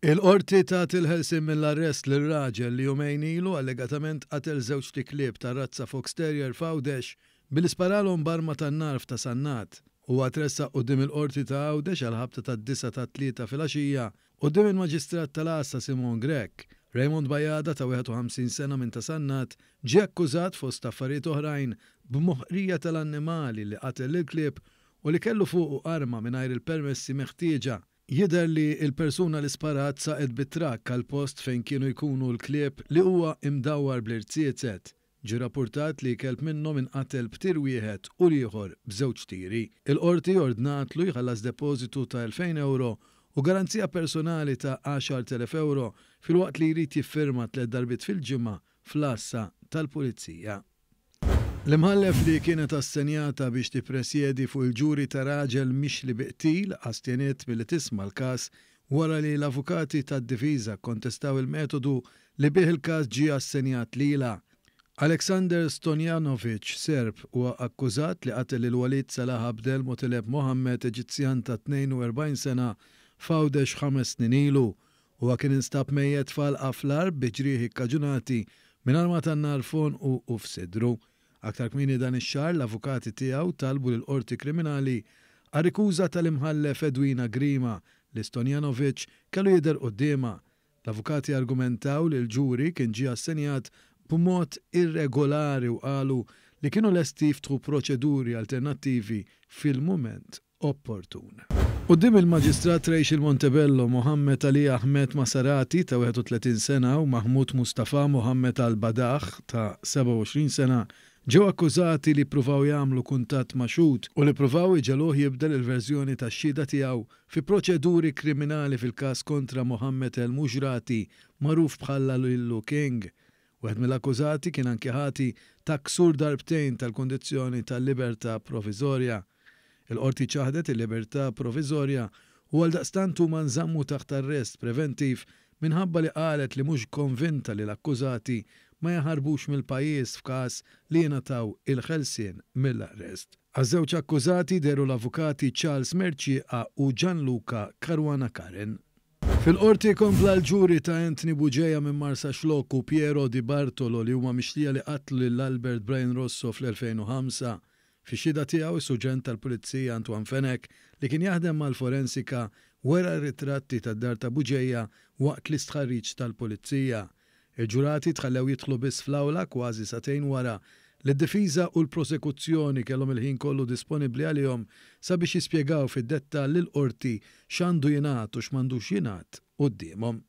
Il-Qorti tat il-ħelsien mill-arrest lil raġel li jumejn ilu allegatament qatel żewġt iklieb tar-razza Fox Terrier f'Għawdex billi sparalhom b'arma tan-nar f'Ta' Sannat. Huwa tressaq quddiem il-Qorti ta' Għawdex għall-ħabta tad-disgħa tat-Tlieta filgħaxija quddiem il-Maġistrat tal-Għassa Simone Grech. Raymond Bajada ta' 51 sena minn Ta' Sannat ġie akkużat fost affarijiet oħrajn b'moħqrija tal-annimali li qatel lill-klieb u li kellu fuqu arma mingħajr il-permessi meħtieġa. Jidher li l-persuna li sparat saqet bit-trakk għall-post fejn kienu jkunu l-klieb li huwa imdawwar bl-irziezet. Ġie rappurtat li kelb minnhom inqatel b'tir wieħed u l-ieħor b'żewġ tiri. Il-Qorti ordnatlu jħallas depożitu ta' 2,000 ewro u garanzija personali ta' 10,000 ewro filwaqt li jrid jiffirma tlett darbiet fil-ġimgħa fl-għassa tal-Pulizija. L-Imħallef li kienet assenjata biex tippresjedi fuq il-ġuri ta' raġel mixli bi qtil astjeniet milli tisma' l-każ wara li l-avukati tad-difiża kkontestaw il-metodu li bih il-każ ġie assenjat lilha. Aleksander Stonjanovic, Serb, huwa akkużat li qatel lil Walid Salah Abdel Moteleb Mohammed, Eġizzjan ta' 42 sena, f'Għawdex ħames snin ilu. Huwa kien instab mejjet f'għalqa fl-Għarb bi ġrieħi kkaġunati minn arma tan-nar f'għonqu u f'sidru. Aktar kmieni dan ix-xahar l-avukati tiegħu talbu lill-Qorti Kriminali għar-rikuża tal-Imħallef Edwina Grima li Stonjanovic kellu jidher quddiemha. L-avukati argumentaw li l-ġuri kien ġie assenjat b'mod irregolari u qalu li kienu lesti jiftħu proċeduri alternattivi fil-mument opportun. Quddiem il-Maġistrat Rachel Montebello, Mohammed Ali Ahmed Masarati ta' 31 sena u Mahmoud Mustafa Mohammed Al Badah ta' 27 sena ġew akkużati li ppruvaw jagħmlu kuntatt ma' xhud u li ppruvaw iġegħluh jibdel il-verżjoni tax-xhieda tiegħu fi proċeduri kriminali fil-każ kontra Mohammed El Mujrati magħruf bħala Lillu King. Wieħed mill-akkużati kien anki ħati ta' ksur darbtejn tal-kundizzjoni tal-libertà proviżorja. Il-Qorti ċaħdet il-libertà proviżorja u għaldaqstant huma nżammu taħt arrest preventiv minħabba li qalet li mhux konvinta li l-akkużati ma jaħarbux mill-pajjiż f'każ li jingħataw il-ħelsien mill-arrest. Għaż-żewġ akkużati dehru l-avukati Charles Mercieca u Gianluca Caruana Curran. Fil-Qorti kompla l-ġuri ta' Anthony Bugeja minn Marsaxlokk u Piero Di Bartolo li huma mixlija li qatlu lil Albert Brian Rosso fl-2005. Fix-xhieda tiegħu is-Surġent tal-Pulizija Antoine Fenech li kien jaħdem mal-forensika wera ritratti tad-dar ta' Bugeja waqt l-istħarriġ tal-Pulizija. Il-ġurati tħallew jidħlu biss fl-awla kważi sagħtejn wara li d-difiża u l-prosekuzzjoni kellhom il-ħin kollu disponibbli għalihom sabiex jispjegaw fid-dettall lill-Qorti x'għandu jingħad u x'm'għandux jingħad quddiemhom.